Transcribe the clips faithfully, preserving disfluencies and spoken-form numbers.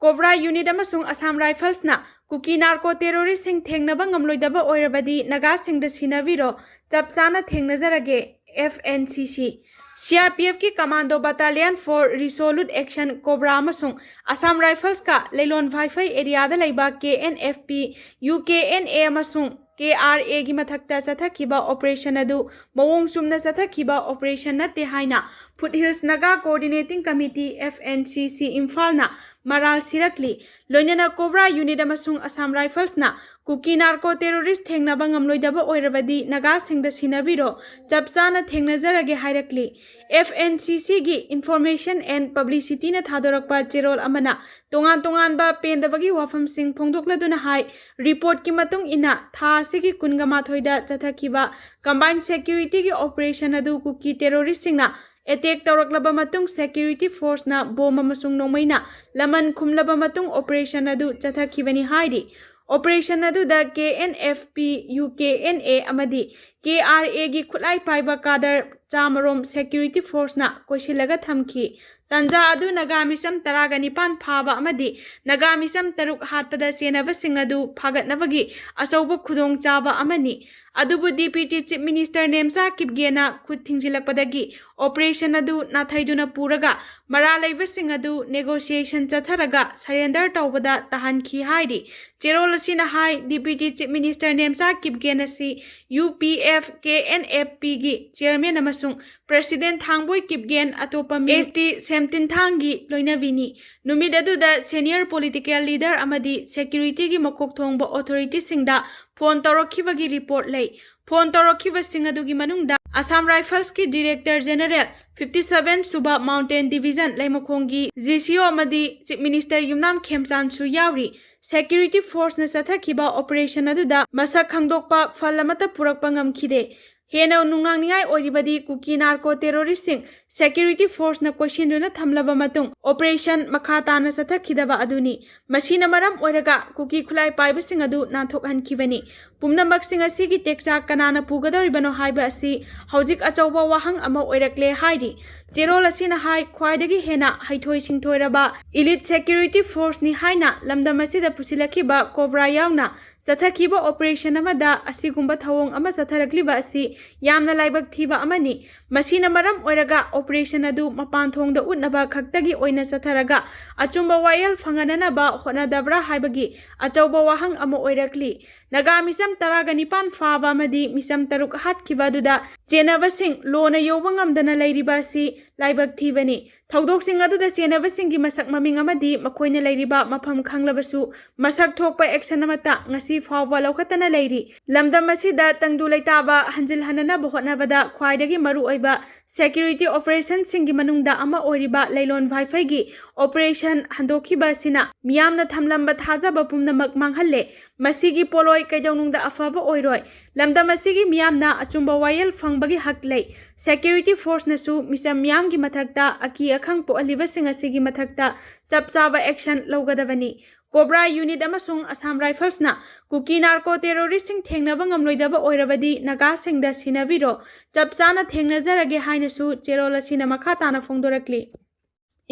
Cobra unit ꯑꯃꯁꯨꯡ ꯑꯁꯥꯝ ꯔꯥꯏꯐꯜꯁꯅ ꯀꯨꯀꯤ narco ꯇꯦꯔꯣꯔꯤꯁꯁꯤꯡ ꯊꯦꯡꯅꯕ ꯉꯝꯂꯣꯏꯗꯕ ꯑꯣꯏꯔꯕꯗꯤ ꯅꯥꯒꯥꯁꯤꯡꯗ ꯁꯤꯟꯅꯕꯤꯔꯣ, ꯆꯞ ꯆꯥꯅ ꯊꯦꯡꯅꯖꯔꯒꯦ, F N C C꯫ C R P F ꯀꯤ Commando Battalion for Resolute Action, cobra ꯑꯃꯁꯨꯡ ꯑꯁꯥꯝ ꯔꯥꯏꯐꯜꯁꯀ ꯂꯩꯂꯣꯟ ꯚꯥꯏꯐꯩ ꯑꯦꯔꯤꯌꯥꯗ ꯂꯩꯕ K N F P, U K N A ꯑꯃꯁꯨꯡ K R A ꯒꯤ ꯃꯊꯛꯇ ꯆꯠꯊꯈꯤꯕ ꯑꯣꯄꯔꯦꯁꯟ ꯑꯗꯨ ꯃꯑꯣꯡ ꯆꯨꯝꯅ ꯆꯠꯊꯈꯤꯕ ꯑꯣꯄꯔꯦꯁꯟ ꯅꯠꯇꯦ ꯍꯥꯏꯅ Foothills Naga Coordinating Committee, F N C C, ꯏꯝꯐꯥꯜꯅ ꯃꯔꯥꯜ ꯁꯤꯔꯛꯂꯤ꯫ ꯂꯣꯏꯅꯅ ꯀꯣꯕ꯭ꯔꯥ ꯌꯨꯅꯤꯠ ꯑꯃꯁꯨꯡ ꯑꯁꯥꯝ ꯔꯥꯏꯐꯜꯁꯅ ꯀꯨꯀꯤ ꯅꯥꯔꯀꯣ ꯇꯦꯔꯣꯔꯤꯁ ꯊꯦꯡꯅꯕ ꯉꯝꯂꯣꯏꯗꯕ ꯑꯣꯏꯔꯕꯗꯤ ꯅꯥꯒꯥꯁꯤꯡꯗ ꯁꯤꯟꯅꯕꯤꯔꯣ, ꯆꯞ ꯆꯥꯅ ꯊꯦꯡꯅꯖꯔꯒꯦ ꯍꯥꯏꯔꯛꯂꯤ꯫ F N C C ꯒꯤ Information and Publicity ꯅ ꯊꯥꯗꯣꯔꯛꯄ ꯆꯦꯔꯣꯜ ꯑꯃꯅ ꯇꯣꯉꯥꯟ ꯇꯣꯉꯥꯟꯕ ꯄꯦꯟꯗꯕꯒꯤ ꯋꯥꯐꯝꯁꯤꯡ ꯐꯣꯡꯗꯣꯛꯂꯗꯨꯅ ꯍꯥꯏ, ꯔꯤꯄꯣꯔꯠꯀꯤ ꯃꯇꯨꯡ ꯏꯟꯅ ꯊꯥ ꯑꯁꯤꯒꯤ ꯀꯨꯟꯒ ꯃꯥꯊꯣꯏꯗ ꯆꯠꯊꯈꯤꯕ ꯀꯝꯕꯥꯏꯟ ꯁꯦꯀ꯭ꯌꯨꯔꯤꯇꯤꯒꯤ ꯑꯣꯄꯔꯦꯁꯟ ꯑꯗꯨ ꯀꯨꯀꯤ ꯇꯦꯔꯣꯔꯤꯁꯁꯤꯡꯅ ꯑꯦꯇꯦꯛ ꯇꯧꯔꯛꯂꯕ ꯃꯇꯨꯡ ꯁꯦꯀ꯭ꯌꯨꯔꯤꯇꯤ ꯐꯣꯔꯁꯅ ꯕꯣꯝ ꯑꯃꯁꯨꯡ ꯅꯣꯡꯃꯩꯅ ꯂꯃꯟ ꯈꯨꯝꯂꯕ ꯃꯇꯨꯡ ꯑꯣꯄꯔꯦꯁꯟ ꯑꯗꯨ ꯆꯠꯊꯈꯤꯕꯅꯤ ꯍꯥꯏꯔꯤ꯫ ꯑꯣꯄꯔꯦꯁꯟ ꯑꯗꯨꯗ K N F P, U K N A ꯑꯃꯗꯤ K R A ꯒꯤ ꯈꯨꯠꯂꯥꯏ ꯄꯥꯏꯕ ꯀꯥꯗꯔ ꯆꯥꯃꯔꯣꯝ ꯁꯦꯀ꯭ꯌꯨꯔꯤꯇꯤ ꯐꯣꯔꯁꯅ ꯀꯣꯏꯁꯤꯜꯂꯒ ꯊꯝꯈꯤ꯫ ꯇꯥꯟꯖꯥ ꯑꯗꯨ ꯅꯥꯒꯥ ꯃꯤꯆꯝ ꯇꯔꯥꯒ ꯅꯤꯄꯥꯟ ꯐꯥꯕ ꯑꯃꯗꯤ ꯅꯥꯒꯥ ꯃꯤꯆꯝ ꯇꯔꯨꯛ ꯍꯥꯠꯄꯗ ꯆꯦꯟꯅꯕꯁꯤꯡ ꯑꯗꯨ ꯐꯥꯒꯠꯅꯕꯒꯤ ꯑꯆꯧꯕ ꯈꯨꯗꯣꯡꯆꯥꯕ ꯑꯃꯅꯤ꯫ ꯑꯗꯨꯕꯨ Deputy Chief Minister ꯅꯦꯝꯆꯥ ꯀꯤꯞꯒꯦꯅ ꯈꯨꯠ ꯊꯤꯡꯖꯤꯜꯂꯛꯄꯗꯒꯤ ꯑꯣꯄꯔꯦꯁꯟ ꯑꯗꯨ ꯅꯥꯊꯩꯗꯨꯅ ꯄꯨꯔꯒ ꯃꯔꯥꯜ ꯂꯩꯕꯁꯤꯡ ꯑꯗꯨ ꯅꯦꯒꯣꯁꯤꯌꯦꯁꯟ ꯆꯠꯊꯔꯒ ꯁꯔꯦꯟꯗꯔ ꯇꯧꯕꯗ ꯇꯥꯍꯟꯈꯤ ꯍꯥꯏꯔꯤ꯫ ꯆꯦꯔꯣꯜ ꯑꯁꯤꯅ ꯍꯥꯏ, Deputy Chief Minister Nemcha Kipgen ꯑꯁꯤ U P F K N F P ꯒꯤ ꯆꯤꯌꯔꯃꯦꯟ ꯑꯃꯁꯨꯡ ꯄ꯭ꯔꯦꯁꯤꯗꯦꯟ ꯊꯥꯡꯕꯣꯏ ꯀꯤꯞꯒꯦꯟ ꯑꯇꯣꯞꯄ ꯃꯤ S T ꯁꯦꯝꯇꯤꯟꯊꯥꯡꯒꯤ ꯂꯣꯏꯅꯕꯤꯅꯤ꯫ ꯅꯨꯃꯤꯠ ꯑꯗꯨꯗ ꯁꯦꯅꯤꯌꯔ ꯄꯣꯂꯤꯇꯤꯀꯦꯜ ꯂꯤꯗꯔ ꯑꯃꯗꯤ ꯁꯦꯀ꯭ꯌꯨꯔꯤꯇꯤꯒꯤ ꯃꯀꯣꯛ ꯊꯣꯡꯕ ꯑꯣꯊꯣꯔꯤꯇꯤꯁꯤꯡꯗ ꯐꯣꯟ ꯇꯧꯔꯛꯈꯤꯕꯒꯤ ꯔꯤꯄꯣꯔꯠ ꯂꯩ꯫ ꯐꯣꯟ ꯇꯧꯔꯛꯈꯤꯕꯁꯤꯡ ꯑꯗꯨꯒꯤ ꯃꯅꯨꯡꯗ ꯑꯁꯥꯝ ꯔꯥꯏꯐꯜꯁꯀꯤ ꯗꯤꯔꯦꯛꯇꯔ ꯖꯦꯅꯔꯦꯜ, fifty seven ꯁꯨꯕ ꯃꯥꯎꯟꯇꯦꯟ ꯗꯤꯕꯤꯖꯟ ꯂꯩꯃꯈꯣꯡꯒꯤ G C O ꯑꯃꯗꯤ ꯆꯤꯐ ꯃꯤꯅꯤꯁꯇꯔ ꯌꯨꯝꯅꯥꯝ ꯈꯦꯝꯆꯥꯟꯁꯨ ꯌꯥꯎꯔꯤ꯫ ꯁꯦꯀ꯭ꯌꯨꯔꯤꯇꯤ ꯐꯣꯔꯁꯅ ꯆꯠꯊꯈꯤꯕ ꯑꯣꯄꯔꯦꯁꯟ ꯑꯗꯨꯗ ꯃꯁꯛ ꯈꯪꯗꯣꯛꯄ ꯐꯜ ꯑꯃꯠꯇ ꯄꯨꯔꯛꯄ ꯉꯝꯈꯤꯗꯦ꯫ ꯍꯦꯟꯅ ꯅꯨꯡꯅꯥꯡꯅꯤꯡꯉꯥꯏ ꯑꯣꯏꯔꯤꯕꯗꯤ ꯀꯨꯀꯤ ꯅꯥꯔꯀꯣ ꯇꯦꯔꯣꯔꯤꯁꯁꯤꯡ ꯁꯦꯀ꯭ꯌꯨꯔꯤꯇꯤ ꯐꯣꯔꯁꯅ ꯀꯣꯏꯁꯤꯟꯗꯨꯅ ꯊꯝꯂꯕ ꯃꯇꯨꯡ ꯑꯣꯄꯔꯦꯁꯟ ꯃꯈꯥ ꯇꯥꯅ ꯆꯠꯊꯈꯤꯗꯕ ꯑꯗꯨꯅꯤ꯫ ꯃꯁꯤꯅ ꯃꯔꯝ ꯑꯣꯏꯔꯒ ꯀꯨꯀꯤ ꯈꯨꯠꯂꯥꯏ ꯄꯥꯏꯕꯁꯤꯡ ꯑꯗꯨ ꯅꯥꯟꯊꯣꯛꯍꯟꯈꯤꯕꯅꯤ꯫ ꯄꯨꯝꯅꯃꯛꯁꯤꯡ ꯑꯁꯤꯒꯤ ꯇꯦꯛꯆꯥꯛ ꯀꯅꯥꯅ ꯄꯨꯒꯗꯧꯔꯤꯕꯅꯣ ꯍꯥꯏꯕ ꯑꯁꯤ ꯍꯧꯖꯤꯛ ꯑꯆꯧꯕ ꯋꯥꯍꯪ ꯑꯃ ꯑꯣꯏꯔꯛꯂꯦ ꯍꯥꯏꯔꯤ꯫ ꯆꯦꯔꯣꯜ ꯑꯁꯤꯅ ꯍꯥꯏ, ꯈ꯭ꯋꯥꯏꯗꯒꯤ ꯍꯦꯟꯅ ꯍꯩꯊꯣꯏ ꯁꯤꯡꯊꯣꯏꯔꯕ ꯏꯂꯤꯠ ꯁꯦꯀ꯭ꯌꯨꯔꯤꯇꯤ ꯐꯣꯔꯁꯅꯤ ꯍꯥꯏꯅ ꯂꯝꯗꯝ ꯑꯁꯤꯗ ꯄꯨꯁꯤꯜꯂꯛꯈꯤꯕ ꯀꯣꯕ꯭ꯔꯥ ꯌꯥꯎꯅ ꯆꯠꯊꯈꯤꯕ ꯑꯣꯄꯔꯦꯁꯟ ꯑꯃꯗ ꯑꯁꯤꯒꯨꯝꯕ ꯊꯧꯑꯣꯡ ꯑꯃ ꯆꯠꯊꯔꯛꯂꯤꯕ ꯑꯁꯤ ꯌꯥꯝꯅ ꯂꯥꯏꯕꯛ ꯊꯤꯕ ꯑꯃꯅꯤ꯫ ꯃꯁꯤꯅ ꯃꯔꯝ ꯑꯣꯏꯔꯒ ꯑꯣꯄꯔꯦꯁꯟ ꯑꯗꯨ ꯃꯄꯥꯟ ꯊꯣꯡꯗ ꯎꯠꯅꯕ ꯈꯛꯇꯒꯤ ꯑꯣꯏꯅ ꯆꯠꯊꯔꯒ ꯑꯆꯨꯝꯕ ꯋꯥꯌꯦꯜ ꯐꯪꯍꯟꯅꯅꯕ ꯍꯣꯠꯅꯗꯕ꯭ꯔꯥ ꯍꯥꯏꯕꯒꯤ ꯑꯆꯧꯕ ꯋꯥꯍꯪ ꯑꯃ ꯑꯣꯏꯔꯛꯂꯤ꯫ ꯅꯥꯒꯥ ꯃꯤꯆꯝ ꯇꯔꯥꯒ ꯅꯤꯄꯥꯟ ꯐꯥꯕ ꯑꯃꯗꯤ ꯃꯤꯆꯝ ꯇꯔꯨꯛ ꯍꯥꯠꯈꯤꯕ ꯑꯗꯨꯗ ꯆꯦꯟꯅꯕꯁꯤꯡ ꯂꯣꯟꯅ ꯌꯧꯕ ꯉꯝꯗꯅ ꯂꯩꯔꯤꯕ ꯑꯁꯤ ꯂꯥꯏꯕꯛ ꯊꯤꯕꯅꯤ꯫ ꯊꯧꯗꯣꯛꯁꯤꯡ ꯑꯗꯨꯗ ꯆꯦꯟꯅꯕꯁꯤꯡꯒꯤ ꯃꯁꯛ ꯃꯃꯤꯡ ꯑꯃꯗꯤ ꯃꯈꯣꯏꯅ ꯂꯩꯔꯤꯕ ꯃꯐꯝ ꯈꯪꯂꯕꯁꯨ ꯃꯁꯛ ꯊꯣꯛꯄ ꯑꯦꯛꯁꯟ ꯑꯃꯠꯇ ꯉꯁꯤ ꯐꯥꯎꯕ ꯂꯧꯈꯠꯇꯅ ꯂꯩꯔꯤ꯫ ꯂꯝꯗꯝ ꯑꯁꯤꯗ ꯇꯪꯗꯨ ꯂꯩꯇꯥꯕ ꯍꯟꯖꯤꯜꯍꯟꯅꯅꯕ ꯍꯣꯠꯅꯕꯗ ꯈ꯭ꯋꯥꯏꯗꯒꯤ ꯃꯔꯨꯑꯣꯏꯕ ꯁꯦꯀ꯭ꯌꯨꯔꯤꯇꯤ ꯑꯣꯄꯔꯦꯁꯟꯁꯤꯡꯒꯤ ꯃꯅꯨꯡꯗ ꯑꯃ ꯑꯣꯏꯔꯤꯕ ꯂꯩꯂꯣꯟ ꯚꯥꯏꯐꯩꯒꯤ ꯑꯣꯄꯔꯦꯁꯟ ꯍꯟꯗꯣꯛꯈꯤꯕ ꯑꯁꯤꯅ ꯃꯤꯌꯥꯝꯅ ꯊꯝꯂꯝꯕ ꯊꯥꯖꯕ ꯄꯨꯝꯅꯃꯛ ꯃꯥꯡꯍꯜꯂꯦ꯫ ꯃꯁꯤꯒꯤ ꯄꯣꯠꯂꯣꯏ ꯀꯩꯗꯧꯅꯨꯡꯗ ꯑꯐꯕ ꯑꯣꯏꯔꯣꯏ꯫ ꯂꯝꯗꯝ ꯑꯁꯤꯒꯤ ꯃꯤꯌꯥꯝꯅ ꯑꯆꯨꯝꯕ ꯋꯥꯌꯦꯜ ꯐꯪꯕꯒꯤ ꯍꯛ ꯂꯩ꯫ ꯁꯦꯀ꯭ꯌꯨꯔꯤꯇꯤ ꯐꯣꯔꯁꯅꯁꯨ ꯃꯤꯆꯝ ꯃꯤꯌꯥꯝꯒꯤ ꯃꯊꯛꯇ ꯑꯀꯤ ꯑꯈꯪ ꯄꯣꯛꯍꯜꯂꯤꯕꯁꯤꯡ ꯑꯁꯤꯒꯤ ꯃꯊꯛꯇ ꯆꯞ ꯆꯥꯕ ꯑꯦꯛꯁꯟ ꯂꯧꯒꯗꯕꯅꯤ꯫ ꯀꯣꯕ꯭ꯔꯥ ꯌꯨꯅꯤꯠ ꯑꯃꯁꯨꯡ ꯑꯁꯥꯝ ꯔꯥꯏꯐꯜꯁꯅ ꯀꯨꯀꯤ ꯅꯥꯔꯀꯣ ꯇꯦꯔꯣꯔꯤꯁꯁꯤꯡ ꯊꯦꯡꯅꯕ ꯉꯝꯂꯣꯏꯗꯕ ꯑꯣꯏꯔꯕꯗꯤ ꯅꯥꯒꯥꯁꯤꯡꯗ ꯁꯤꯟꯅꯕꯤꯔꯣ, ꯆꯞ ꯆꯥꯅ ꯊꯦꯡꯅꯖꯔꯒꯦ ꯍꯥꯏꯅꯁꯨ ꯆꯦꯔꯣꯜ ꯑꯁꯤꯅ ꯃꯈꯥ ꯇꯥꯅ ꯐꯣꯡꯗꯣꯔꯛꯂꯤ꯫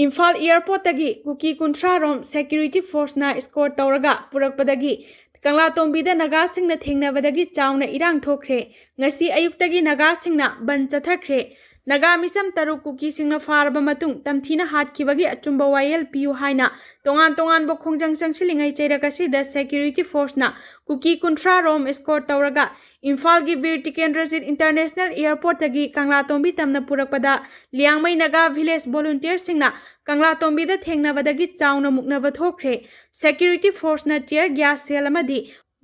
ꯏꯝꯐꯥꯜ ꯑꯦꯌꯔꯄꯣꯔꯠꯇꯒꯤ ꯀꯨꯀꯤ ꯀꯨꯟꯊ꯭ꯔꯥ ꯔꯣꯝ ꯁꯦꯀ꯭ꯌꯨꯔꯤꯇꯤ ꯐꯣꯔꯁꯅ ꯏꯁꯀꯣꯔꯠ ꯇꯧꯔꯒ ꯄꯨꯔꯛꯄꯗꯒꯤ ꯀꯪꯂꯥꯇꯣꯝꯕꯤꯗ ꯅꯥꯒꯥꯁꯤꯡꯅ ꯊꯦꯡꯅꯕꯗꯒꯤ ꯆꯥꯎꯅ ꯏꯔꯥꯡ ꯊꯣꯛꯈ꯭ꯔꯦ꯫ ꯉꯁꯤ ꯑꯌꯨꯛꯇꯒꯤ ꯅꯥꯒꯥꯁꯤꯡꯅ ꯕꯟ ꯆꯠꯊꯈ꯭ꯔꯦ꯫ ꯅꯥꯒꯥ ꯃꯤꯆꯝ ꯇꯔꯨꯛ ꯀꯨꯀꯤꯁꯤꯡꯅ ꯐꯥꯔꯕ ꯃꯇꯨꯡ ꯇꯝꯊꯤꯅ ꯍꯥꯠꯈꯤꯕꯒꯤ ꯑꯆꯨꯝꯕ ꯋꯥꯌꯦꯜ ꯄꯤꯌꯨ ꯍꯥꯏꯅ ꯇꯣꯉꯥꯟ ꯇꯣꯉꯥꯟꯕ ꯈꯣꯡꯖꯪ ꯆꯪꯁꯤꯜꯂꯤꯉꯩ ꯆꯩꯔꯛ ꯑꯁꯤꯗ ꯁꯦꯀ꯭ꯌꯨꯔꯤꯇꯤ ꯐꯣꯔꯁꯅ ꯀꯨꯀꯤ ꯀꯨꯟꯊ꯭ꯔꯥ ꯔꯣꯝ ꯏꯁꯀꯣꯔꯠ ꯇꯧꯔꯒ ꯏꯝꯐꯥꯜꯒꯤ ꯕꯤꯔ ꯇꯤꯀꯦꯟꯗ꯭ꯔꯖꯤꯠ ꯏꯟꯇꯔꯅꯦꯁꯅꯦꯜ ꯑꯦꯌꯔꯄꯣꯔꯠꯇꯒꯤ ꯀꯪꯂꯥꯇꯣꯝꯕꯤ ꯇꯝꯅ ꯄꯨꯔꯛꯄꯗ ꯂꯤꯌꯥꯡꯃꯩ ꯅꯥꯒꯥ ꯚꯤꯂꯦꯖ ꯚꯣꯂꯨꯟꯇꯤꯌꯔꯁꯤꯡꯅ ꯀꯪꯂꯥꯇꯣꯝꯕꯤꯗ ꯊꯦꯡꯅꯕꯗꯒꯤ ꯆꯥꯎꯅ ꯃꯨꯛꯅꯕ ꯊꯣꯛꯈ꯭ꯔꯦ꯫ ꯁꯦꯀ꯭ꯌꯨꯔꯤꯇꯤ ꯐꯣꯔꯁꯅ ꯇꯤꯌꯔ ꯒ꯭ꯌꯥꯁ ꯁꯦꯜ ꯑꯃꯗꯤ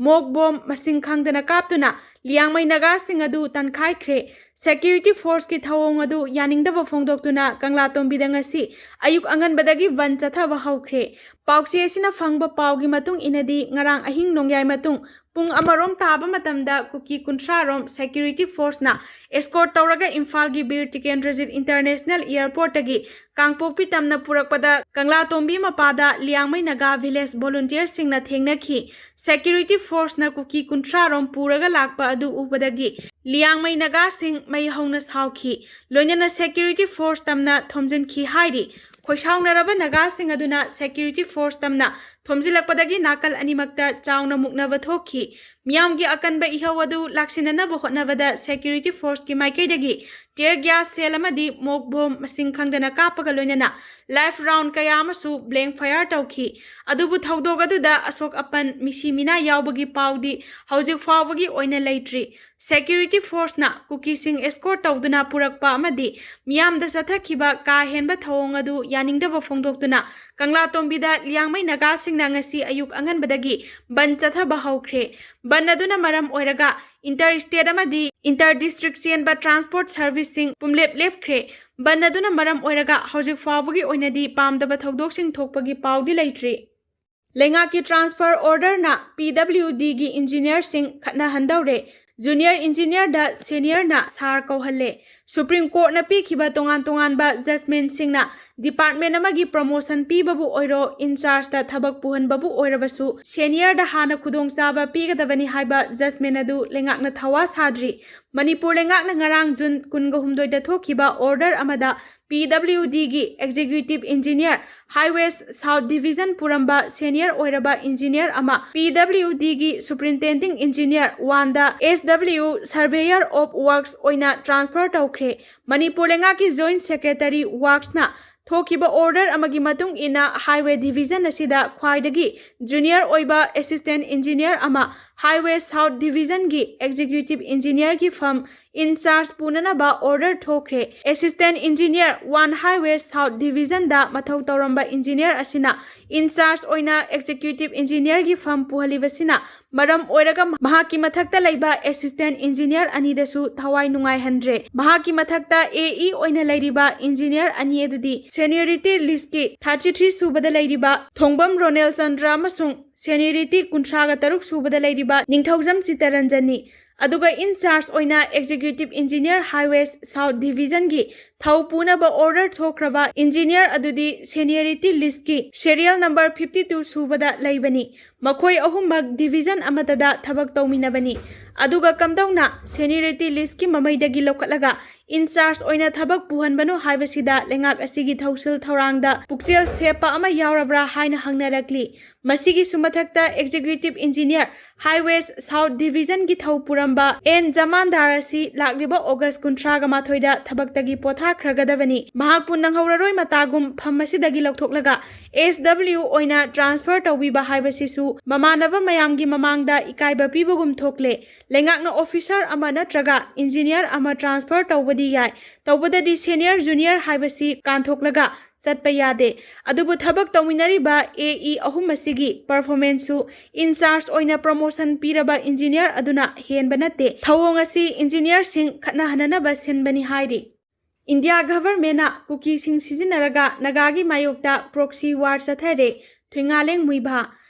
ꯃꯣꯛ ꯕꯣꯝ ꯃꯁꯤꯡ ꯈꯪꯗꯅ ꯀꯥꯞꯇꯨꯅ ꯂꯤꯌꯥꯡꯃꯩ ꯅꯥꯒꯥꯁꯤꯡ ꯑꯗꯨ ꯇꯥꯟꯈꯥꯏꯈ꯭ꯔꯦ꯫ ꯁꯦꯀ꯭ꯌꯨꯔꯤꯇꯤ ꯐꯣꯔꯁꯀꯤ ꯊꯧꯑꯣꯡ ꯑꯗꯨ ꯌꯥꯅꯤꯡꯗꯕ ꯐꯣꯡꯗꯣꯛꯇꯨꯅ ꯀꯪꯂꯥꯇꯣꯝꯕꯤꯗ ꯉꯁꯤ ꯑꯌꯨꯛ ꯑꯉꯟꯕꯗꯒꯤ ꯕꯟ ꯆꯠꯊꯕ ꯍꯧꯈ꯭ꯔꯦ꯫ ꯄꯥꯎꯆꯦ ꯑꯁꯤꯅ ꯐꯪꯕ ꯄꯥꯎꯒꯤ ꯃꯇꯨꯡ ꯏꯟꯅꯗꯤ ꯉꯔꯥꯡ ꯑꯍꯤꯡ ꯅꯣꯡꯌꯥꯏ ꯃꯇꯨꯡ ꯄꯨꯡ ꯑꯃꯔꯣꯝ ꯇꯥꯕ ꯃꯇꯝꯗ ꯀꯨꯀꯤ ꯀꯨꯟꯊ꯭ꯔꯥ ꯔꯣꯝ security force ꯅ escort ꯇꯧꯔꯒ ꯏꯝꯐꯥꯜꯒꯤ ꯕꯤꯔ ꯇꯤꯀꯦꯟꯗ꯭ꯔꯖꯤꯠ International Airport ꯇꯒꯤ ꯀꯥꯡꯄꯣꯛꯄꯤ ꯇꯝꯅ ꯄꯨꯔꯛꯄꯗ ꯀꯪꯂꯥꯇꯣꯝꯕꯤ ꯃꯄꯥꯗ ꯂꯤꯌꯥꯡꯃꯩ ꯅꯥꯒꯥ village volunteer ꯁꯤꯡꯅ ꯊꯦꯡꯅꯈꯤ꯫ Security force ꯅ ꯀꯨꯀꯤ ꯀꯨꯟꯊ꯭ꯔꯥ ꯔꯣꯝ ꯄꯨꯔꯒ ꯂꯥꯛꯄ ꯑꯗꯨ ꯎꯕꯗꯒꯤ ꯂꯤꯌꯥꯡꯃꯩ ꯅꯥꯒꯥꯁꯤꯡ ꯃꯩ ꯍꯧꯅ ꯁꯥꯎꯈꯤ꯫ ꯂꯣꯏꯅꯅ security force ꯇꯝꯅ ꯊꯣꯝꯖꯤꯟꯈꯤ ꯍꯥꯏꯔꯤ꯫ ꯈꯣꯏꯁꯥꯎꯅꯔꯕ ꯅꯥꯒꯥꯁꯤꯡ ꯑꯗꯨꯅ security force ꯇꯝꯅ ꯊꯣꯝꯖꯤꯜꯂꯛꯄꯗꯒꯤ ꯅꯥꯀꯜ ꯑꯅꯤꯃꯛꯇ ꯆꯥꯎꯅ ꯃꯨꯛꯅꯕ ꯊꯣꯛꯈꯤ꯫ ꯃꯤꯌꯥꯝꯒꯤ ꯑꯀꯟꯕ ꯏꯍꯧ ꯑꯗꯨ ꯂꯥꯛꯁꯤꯟꯅꯅꯕ ꯍꯣꯠꯅꯕꯗ security force ꯀꯤ ꯃꯥꯏꯀꯩꯗꯒꯤ tear gas shell ꯑꯃꯗꯤ mock bomb ꯃꯁꯤꯡ ꯈꯪꯗꯅ ꯀꯥꯞꯄꯒ ꯂꯣꯏꯅꯅ live round ꯀꯌꯥ ꯑꯃꯁꯨ blank fire ꯇꯧꯈꯤ꯫ ꯑꯗꯨꯕꯨ ꯊꯧꯗꯣꯛ ꯑꯗꯨꯗ ꯑꯁꯣꯛ ꯑꯄꯟ, ꯃꯤꯁꯤ ꯃꯤꯅꯥ ꯌꯥꯎꯕꯒꯤ ꯄꯥꯎꯗꯤ ꯍꯧꯖꯤꯛ ꯐꯥꯎꯕꯒꯤ ꯑꯣꯏꯅ ꯂꯩꯇ꯭ꯔꯤ꯫ Security force ꯅ ꯀꯨꯀꯤꯁꯤꯡ escort ꯇꯧꯗꯨꯅ ꯄꯨꯔꯛꯄ ꯑꯃꯗꯤ ꯃꯤꯌꯥꯝꯗ ꯆꯠꯊꯈꯤꯕ ꯀꯥ ꯍꯦꯟꯕ ꯊꯧꯑꯣꯡ ꯑꯗꯨ ꯌꯥꯅꯤꯡꯗꯕ ꯐꯣꯡꯗꯣꯛꯇꯨꯅ ꯀꯪꯂꯥꯇꯣꯝꯕꯤꯗ ꯂꯤꯌꯥꯡꯃꯩ ꯅꯥꯒꯥꯁꯤꯡꯅ ꯉꯁꯤ ꯑꯌꯨꯛ ꯑꯉꯟꯕꯗꯒꯤ ꯕꯟ ꯆꯠꯊꯕ ꯍꯧꯈ꯭ꯔꯦ꯫ ꯕꯟ ꯑꯗꯨꯅ ꯃꯔꯝ ꯑꯣꯏꯔꯒ inter state ꯑꯃꯗꯤ inter district ꯆꯦꯟꯕ transport service ꯁꯤꯡ ꯄꯨꯝꯂꯦꯞ ꯂꯦꯞꯈ꯭ꯔꯦ꯫ ꯕꯟ ꯑꯗꯨꯅ ꯃꯔꯝ ꯑꯣꯏꯔꯒ ꯍꯧꯖꯤꯛ ꯐꯥꯎꯕꯒꯤ ꯑꯣꯏꯅꯗꯤ ꯄꯥꯝꯗꯕ ꯊꯧꯗꯣꯛꯁꯤꯡ ꯊꯣꯛꯄꯒꯤ ꯄꯥꯎꯗꯤ ꯂꯩꯇ꯭ꯔꯤ꯫ ꯂꯩꯉꯥꯛꯀꯤ transfer order ꯅ P W D ꯒꯤ engineer ꯁꯤꯡ ꯈꯠꯅꯍꯟꯗꯧꯔꯦ꯫ Junior engineer ꯗ senior ꯅ sir ꯀꯧꯍꯜꯂꯦ꯫ Supreme Court ꯅ ꯄꯤꯈꯤꯕ ꯇꯣꯉꯥꯟ ꯇꯣꯉꯥꯟꯕ judgment ꯁꯤꯡꯅ department ꯑꯃꯒꯤ promotion ꯄꯤꯕꯕꯨ ꯑꯣꯏꯔꯣ, in charge ꯇ ꯊꯕꯛ ꯄꯨꯍꯟꯕꯕꯨ ꯑꯣꯏꯔꯕꯁꯨ, senior ꯗ ꯍꯥꯟꯅ ꯈꯨꯗꯣꯡꯆꯥꯕ ꯄꯤꯒꯗꯕꯅꯤ ꯍꯥꯏꯕ judgment ꯑꯗꯨ ꯂꯩꯉꯥꯛꯅ ꯊꯋꯥ ꯁꯥꯗ꯭ꯔꯤ꯫ ꯃꯅꯤꯄꯨꯔ ꯂꯩꯉꯥꯛꯅ ꯉꯔꯥꯡ June ꯀꯨꯟꯒ ꯍꯨꯝꯗꯣꯏꯗ ꯊꯣꯛꯈꯤꯕ order ꯑꯃꯗ P W D ꯒꯤ executive engineer, Highways South Division ꯄꯨꯔꯝꯕ senior ꯑꯣꯏꯔꯕ engineer ꯑꯃ P W D ꯒꯤ superintending engineer one the S W surveyor of works ꯑꯣꯏꯅ transfer ꯇꯧꯈ꯭ꯔꯦ꯫ ꯃꯅꯤꯄꯨꯔ ꯂꯩꯉꯥꯛꯀꯤ joint secretary works ꯅ ꯊꯣꯛꯈꯤꯕ order ꯑꯃꯒꯤ ꯃꯇꯨꯡ ꯏꯟꯅ highway division ꯑꯁꯤꯗ ꯈ꯭ꯋꯥꯏꯗꯒꯤ junior ꯑꯣꯏꯕ assistant engineer ꯑꯃ Highway South Division ꯒꯤ executive engineer ꯒꯤ ꯐꯝ in charge ꯄꯨꯅꯅꯕ order ꯊꯣꯛꯈ꯭ꯔꯦ꯫ Assistant engineer one Highway South Division ꯗ ꯃꯊꯧ ꯇꯧꯔꯝꯕ engineer ꯑꯁꯤꯅ in charge ꯑꯣꯏꯅ executive engineer ꯒꯤ ꯐꯝ ꯄꯨꯍꯜꯂꯤꯕꯁꯤꯅ ꯃꯔꯝ ꯑꯣꯏꯔꯒ ꯃꯍꯥꯛꯀꯤ ꯃꯊꯛꯇ ꯂꯩꯕ assistant engineer ꯑꯅꯤꯗꯁꯨ ꯊꯋꯥꯏ ꯅꯨꯡꯉꯥꯏꯍꯟꯗ꯭ꯔꯦ꯫ ꯃꯍꯥꯛꯀꯤ ꯃꯊꯛꯇ A E ꯑꯣꯏꯅ ꯂꯩꯔꯤꯕ engineer ꯑꯅꯤ ꯑꯗꯨꯗꯤ ꯁꯦꯅꯤꯌꯣꯔꯤꯇꯤ ꯂꯤꯁꯀꯤ ꯊꯥꯔꯇꯤ ꯊ꯭ꯔꯤ ꯁꯨꯕꯗ ꯂꯩꯔꯤꯕ ꯊꯣꯡꯕꯝ ꯔꯣꯅꯦꯜ ꯆꯟꯗ꯭ꯔ ꯑꯃꯁꯨꯡ ꯁꯦꯅꯤꯌꯣꯔꯤꯇꯤ ꯀꯨꯟꯊ꯭ꯔꯥꯒ ꯇꯔꯨꯛ ꯁꯨꯕꯗ ꯂꯩꯔꯤꯕ ꯅꯤꯡꯊꯧꯖꯝ ꯆꯤꯇꯔꯟꯖꯟꯅꯤ꯫ ꯑꯗꯨꯒ in charge ꯑꯣꯏꯅ Executive Engineer Highways South Division ꯒꯤ ꯊꯧ ꯄꯨꯅꯕ order ꯊꯣꯛꯈ꯭ꯔꯕ engineer ꯑꯗꯨꯗꯤ ꯁꯦꯅꯤꯌꯣꯔꯤꯇꯤ ꯂꯤꯁꯀꯤ serial number fifty two ꯁꯨꯕꯗ ꯂꯩꯕꯅꯤ꯫ ꯃꯈꯣꯏ ꯑꯍꯨꯝꯃꯛ division ꯑꯃꯠꯇꯗ ꯊꯕꯛ ꯇꯧꯃꯤꯟꯅꯕꯅꯤ꯫ ꯑꯗꯨꯒ ꯀꯝꯗꯧꯅ ꯁꯦꯅꯤꯌꯣꯔꯤꯇꯤ ꯂꯤꯁꯀꯤ ꯃꯃꯩꯗꯒꯤ ꯂꯧꯈꯠꯂꯒ in charge ꯑꯣꯏꯅ ꯊꯕꯛ ꯄꯨꯍꯟꯕꯅꯣ ꯍꯥꯏꯕꯁꯤꯗ ꯂꯩꯉꯥꯛ ꯑꯁꯤꯒꯤ ꯊꯧꯁꯤꯜ ꯊꯧꯔꯥꯡꯗ ꯄꯨꯛꯆꯦꯜ ꯁꯦꯞꯄ ꯑꯃ ꯌꯥꯎꯔꯕ꯭ꯔꯥ ꯍꯥꯏꯅ ꯍꯪꯅꯔꯛꯂꯤ꯫ ꯃꯁꯤꯒꯤꯁꯨ ꯃꯊꯛꯇ Executive Engineer Highways South Division ꯒꯤ ꯊꯧ ꯄꯨꯔꯝꯕ ꯑꯦꯟ ꯖꯃꯥꯟꯗꯥꯔ ꯑꯁꯤ ꯂꯥꯛꯂꯤꯕ ꯑꯣꯒꯁ ꯀꯨꯟꯊ꯭ꯔꯥꯒ ꯃꯥꯊꯣꯏꯗ ꯊꯕꯛꯇꯒꯤ ꯄꯣꯊꯥꯈ꯭ꯔꯒꯗꯕꯅꯤ꯫ ꯃꯍꯥꯛꯄꯨ ꯅꯪꯍꯧꯔꯔꯣꯏ ꯃꯇꯥꯒꯨꯝ ꯐꯝ ꯑꯁꯤꯗꯒꯤ ꯂꯧꯊꯣꯛꯂꯒ S W ꯑꯣꯏꯅ transfer ꯇꯧꯕꯤꯕ ꯍꯥꯏꯕꯁꯤꯁꯨ ꯃꯃꯥꯟꯅꯕ ꯃꯌꯥꯝꯒꯤ ꯃꯃꯥꯡꯗ ꯏꯀꯥꯏꯕ ꯄꯤꯕꯒꯨꯝ ꯊꯣꯛꯂꯦ꯫ ꯂꯩꯉꯥꯛꯅ officer ꯑꯃ ꯅꯠꯇ꯭ꯔꯒ engineer ꯑꯃ transfer ꯇꯧꯕꯗꯤ ꯌꯥꯏ, ꯇꯧꯕꯗꯗꯤ senior junior ꯍꯥꯏꯕꯁꯤ ꯀꯥꯟꯊꯣꯛꯂꯒ ꯆꯠꯄ ꯌꯥꯗꯦ꯫ ꯑꯗꯨꯕꯨ ꯊꯕꯛ ꯇꯧꯃꯤꯟꯅꯔꯤꯕ A E ꯑꯍꯨꯝ ꯑꯁꯤꯒꯤ performance ꯁꯨ in charge ꯑꯣꯏꯅ promotion ꯄꯤꯔꯕ engineer ꯑꯗꯨꯅ ꯍꯦꯟꯕ ꯅꯠꯇꯦ꯫ ꯊꯧꯑꯣꯡ ꯑꯁꯤ engineer ꯁꯤꯡ ꯈꯠꯅꯍꯟꯅꯅꯕ ꯁꯤꯟꯕꯅꯤ ꯍꯥꯏꯔꯤ꯫ ꯏꯟꯗꯤꯌꯥ government ꯅ ꯀꯨꯀꯤꯁꯤꯡ ꯁꯤꯖꯤꯟꯅꯔꯒ ꯅꯥꯒꯥꯒꯤ ꯃꯥꯌꯣꯛꯇ proxy war ꯆꯠꯊꯔꯦ, ꯊꯨꯏꯉꯥꯂꯦꯡ ꯃꯨꯏꯚꯥ꯫